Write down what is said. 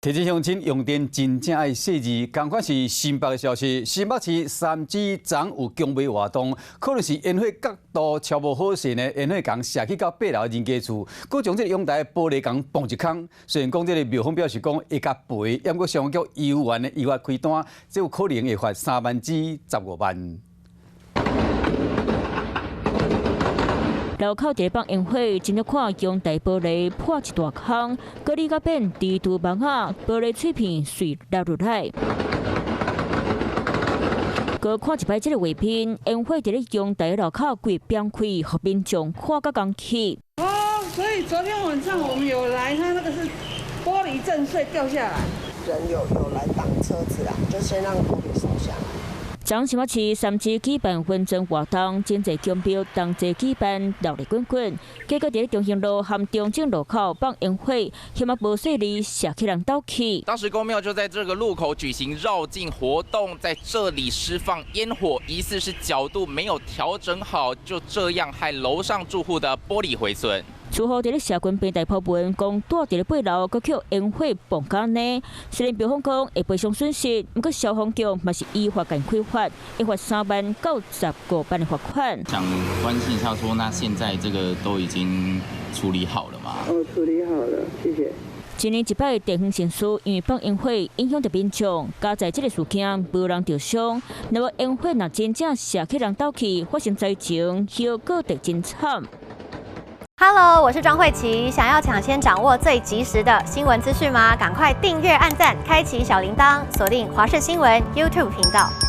提醒鄉親用電真正愛細膩，仝款是新北的消息。新北市三芝昨有強賣活動，可能是煙火角度超無好勢呢，煙火共射去到八樓人家厝，閣將這個陽台玻璃共碰一空。雖然講這個廟方表示講會共賠，毋過消防局猶原呢依法開單，這有可能會罰3萬至15萬。樓口佇放煙火，真正看陽台玻璃破一大空，閣裡甲變蜘蛛網仔，玻璃碎片隨落落來。閣看一擺這個畫面，煙火佇咧陽台樓口規變開，予民眾看甲共氣。哦，所以昨天晚上我們有來，他那個是玻璃震碎掉下來，人有來擋車子啊，就先讓玻璃掃下來。昨新北市三芝舉辦紛爭活動，真濟宮廟同齊舉辦，熱鬧滾滾。結果佇咧中興路和中正路口放煙火，嫌仔無細膩，射去人兜去。當時宮廟就在這個路口舉行繞境活動，在這裡釋放煙火，疑似是角度沒有調整好，就這樣害樓上住戶的玻璃毀損。厝戶佇咧社群平台 po 文，講蹛佇咧八樓，閣予煙火碰甲按呢。雖然廟方講會賠償損失，毋過消防局嘛是依法共開罰，會罰3萬到15萬的罰款。想關心一下，說那現在這個都已經處理好了嗎？哦，處理好了，謝謝。一年一擺地方盛事，因為放煙火影響著民眾，加在這個事件無人著傷。那麼煙火若真正射去人兜去，發生災情，後果就真慘。 Hello，我是莊慧琪。想要搶先掌握最及時的新聞資訊嗎？趕快訂閱、按讚、開啟小鈴鐺，鎖定華視新聞 YouTube 頻道。